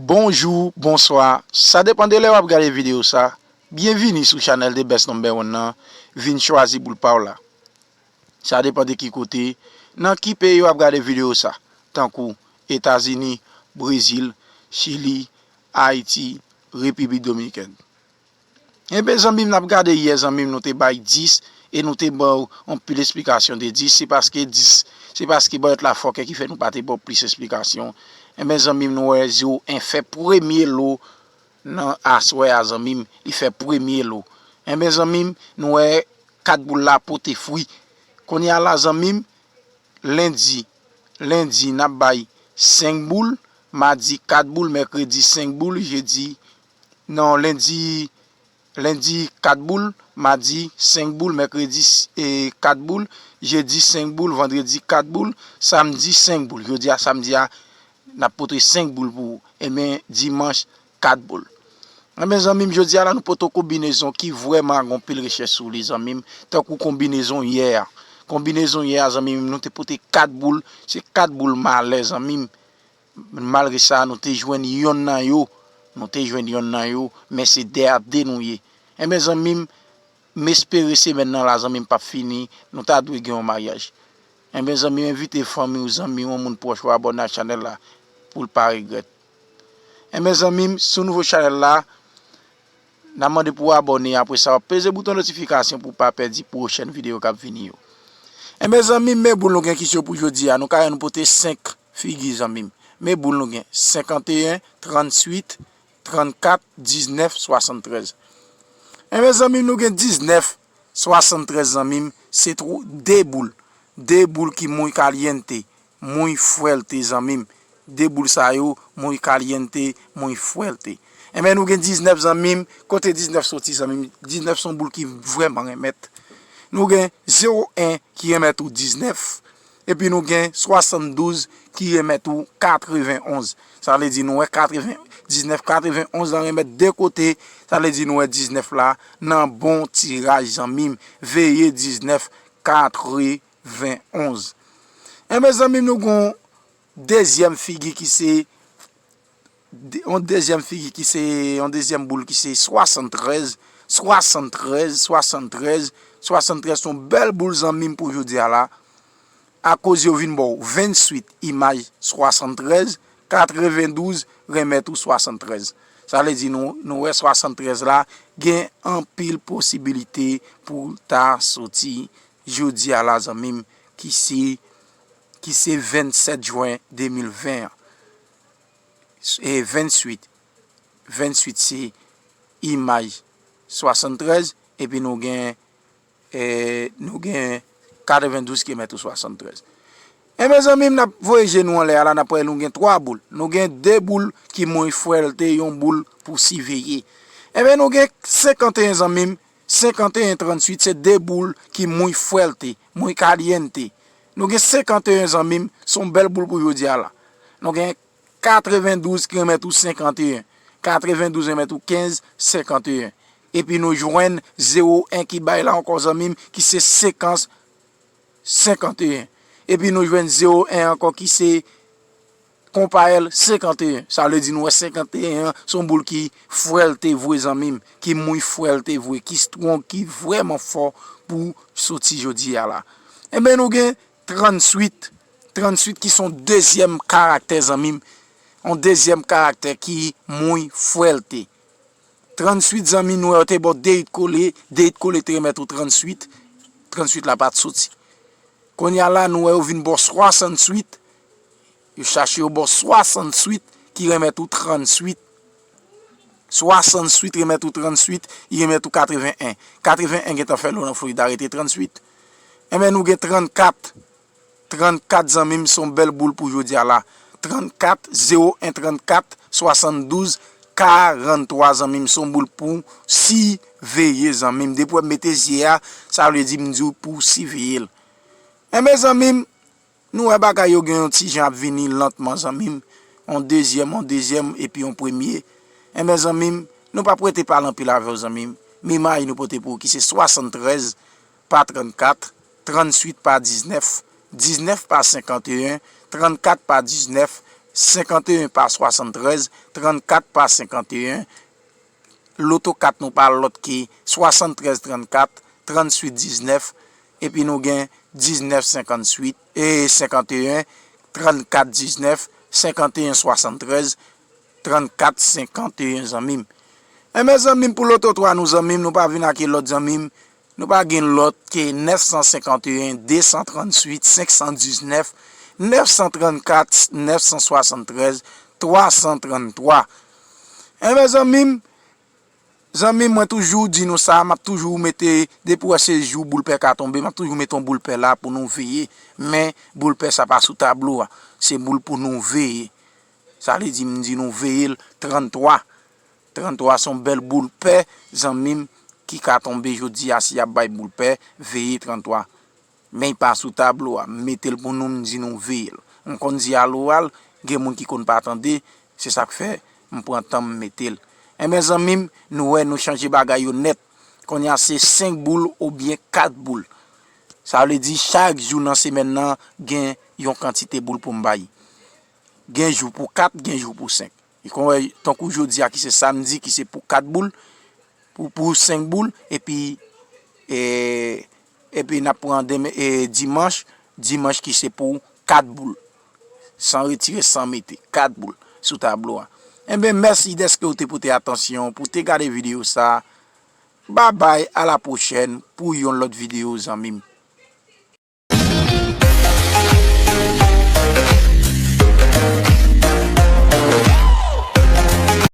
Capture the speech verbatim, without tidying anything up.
Bonjou, bonswa, sa depann de lè w ap gade videyo sa. Byenvini sou chanèl The Best Number One nan, vin chwazi boul pa w la. Sa depann de ki kote, nan ki peyi w ap gade videyo sa, tankou Etazini, Brezil, Chili, Ayiti, Repiblik Dominikèn. Enben zanmi m, n ap gade yè zanmi m, nou te bay dis e nou te ba w anpil esplikasyon de dis. Se paske dis, se paske Bayot la fòkè ki fè nou pa te ba w plis esplikasyon. Enben zanmi m, nou wè zewo en fè premye lo nan aswè a zanmi m, li fè premye lo. Enben zanmi m, nou wè kat boul la pote fwi. Kounye a la zanmi m, lendi, lendi n ap bay senk boul, madi kat boul, mèkredi senk boul, jedi, non, lendi, lendi kat boul, madi senk boul, mèkredi s- e kat boul, jedi senk boul, vandredi kat boul, samdi senk boul. Jodi a samdi a, n ap pote senk boul pou ou. Enben dimanch kat boul. Enben zanmi m, jodi a la nou pote w konbinezon ki vrèman gen anpil richès sou li zanmi m, tankou konbinezon yè a. Konbinezon yè a zanmi m, nou te pote kat boul, se kat boul malè zanmi m. Malgre sa, nou te jwenn yonn nan yo, nou te jwenn yonn nan yo, men se de a de nou ye. Enben zanmi m, m espere semèn nan la zanmi m p ap fini, nou ta dwe gen yon maryaj. Enben zanmi m, envite fanmi w, zanmi w, yon moun pwòch ou abòne ak chanèl la pou l pa regrèt. Enben zanmi m, si w nouvo chanèl la, n ap mande pou w abòne, apre sa w ap peze bouton notifikasyon pou w pa pèdi pwochèn videyo k ap vini yo. Enben zanmi m, men boul nou gen ki cho pou jodi a, nou ka wè nou pote senk figi zanmi m. Men boul nou gen senkanteyen, trantuit, trannkat, diznèf, swasanntrèz. Enben zanmi m, nou gen diznèf, swasanntrèz zanmi m, se tro de boul. De boul ki muy caliente, muy fuerte zanmi m. De boul sa yo, muy caliente, muy fuerte. Enben nou gen diznèf zanmi m, kote diznèf soti zanmi m? Diznèf se yon boul ki vrèman renmèt. Nou gen zewo en ki renmèt ou diznèf. Epi nou gen swasanndouz ki renmèt ou katrevenonz. Sa vle di nou wè katreven, diznèf katrevenonz lan renmèt de kote. Sa vle di nou wè diznèf la nan bon tiraj zanmi m. Veye diznèf katrevenonz. Enben zanmi m, nou gen yon dezyèm figi ki se de- yon dezyèm figi ki se yon dezyèm boul ki se swasanntrèz, swasanntrèz, swasanntrèz, swasanntrèz se yon bèl boul zanmi m pou jodi a la. Akoz yo vin ba w venntuit imaj swasanntrèz, katrevendouz renmèt ou swasanntrèz. Sa vle di nou, nou wè swasanntrèz la gen anpil posibilite pou l ta soti jodi a la zanmi m, ki se, ki se vennsèt jen de mil ven an. E venntuit, venntuit se imaj swasanntrèz, epi nou gen, e, nou gen katrevendouz ki remèt ou swasanntrèz. Enben zanmi m, n ap voye je nou anlè a la, n ap wè nou gen twa boul. Nou gen de boul ki muy fuerte, yon boul pou siveye. Enben nou gen senkanteyen zanmi m, senkanteyen trantuit se de boul ki muy fuerte, muy caliente. Nou gen senkanteyen zanmi m, se yon bèl boul pou jodi a la. Nou gen katrevendouz ki remèt ou senkanteyen. Katrevendouz remèt ou kenz, senkanteyen. Epi nou jwenn zewo en ki bay la ankò zanmi m, ki se sekans senkanteyen. Epi nou jwenn zewo en ankò ki se konpayèl senkanteyen. Sa vle di nou wè senkanteyen an se yon boul ki fuerte vre zanmi m, ki muy fuerte vre, ki strong, ki vrèman fò pou soti jodi a la. Enben nou gen trantuit, trantuit ki se yon dezyèm karaktè zanmi m, yon dezyèm karaktè ki muy fuerte. Trantuit zanmi, nou wè yo te ba w de it kole, de it kole te remèt ou trantuit, trantuit la pa t soti. Kounye a la nou wè yo vin ba w swasanntuit, yo chache yo ba w swasanntuit ki remèt ou trantuit. Swasanntuit remèt ou trantuit, li remèt ou katreven en. Katreven en gentan fè lo nan Florida rete trantuit. Enben nou gen trannkat. Trannkat zanmi m, se yon bèl boul pou jodi a la. Trannkat, zewo en trannkat, swasanndouz, karanntwa zanmi m, se yon boul pou siveye zanmi m. Depi w mete zye a, sa vle di m di w pou siveye l. Enben zanmi m, nou wè bagay yo gen yon ti jan ap vini lantman zanmi m. Yon dezyèm, yon dezyèm, epi yon premye. Enben zanmi m, nou p ap rete pale anpil avè w zanmi m. Men imaj nou pote pou ou ki se swasanntrèz pa trannkat, tranntuit pa diznèf, diznèf pa senkanteyen, trannkat pa diznèf, senkanteyen pa swasanntrèz, trannkat pa senkanteyen. Loto kat nou pa lòt ke swasanntrèz trannkat, trannwit diznèf, epi nou gen diznèf senkanwit, e senkanteyen, trannkat diznèf, senkanteyen swasanntrèz, trannkat senkanteyen, zanmi m. Enben, zanmi m, pou loto twa nou, zanmi m, nou pa vin ak lòt, zanmi m. Nou pa gen lòt ke nèf san senkanteyen, de san trannwit, senk san diznèf, nèf san trannkat, nèf san swasanntrèz, twa san tranntwa. Enben, zanmi m, zanmi m, mwen toujou di nou sa, m ap toujou mete, depi w wè se jou boul pè ka tonbe, m ap toujou mete yon boul pè la pou nou veye. Men, boul pè sa pa sou tablo a. Se boul pou nou veye. Sa vle di, m di nou veye l, tranntwa. Tranntwa se yon bèl boul pè, zanmi m, ki ka tonbe jodi a. Si y ap bay boul pè, veye tranntwa. Men l pa sou tablo a. M mete l pou nou, m di nou veye l. M konn di aloral, gen moun ki konn pa tande, se sa k fè m pran tan m mete l. Enben, zanmi m, nou wè, nou chanje bagay yo nèt. Kounye a se senk boul oubyen kat boul. Sa vle di, chak jou nan semèn nan, gen yon kantite boul pou m bay. Gen jou pou kat, gen jou pou senk. E kon wè, tankou jodi a ki se samdi, ki se pou kat boul, pou, pou senk boul, epi, e, epi n ap pran demen, e, dimanch, dimanch ki se pou kat boul. San retire, san mete, kat boul sou tablo a. Enben, mèsi dèske w te pote atansyon pou w te gade videyo sa. Babay, a la pwochèn pou yon lòt videyo, zanmi m.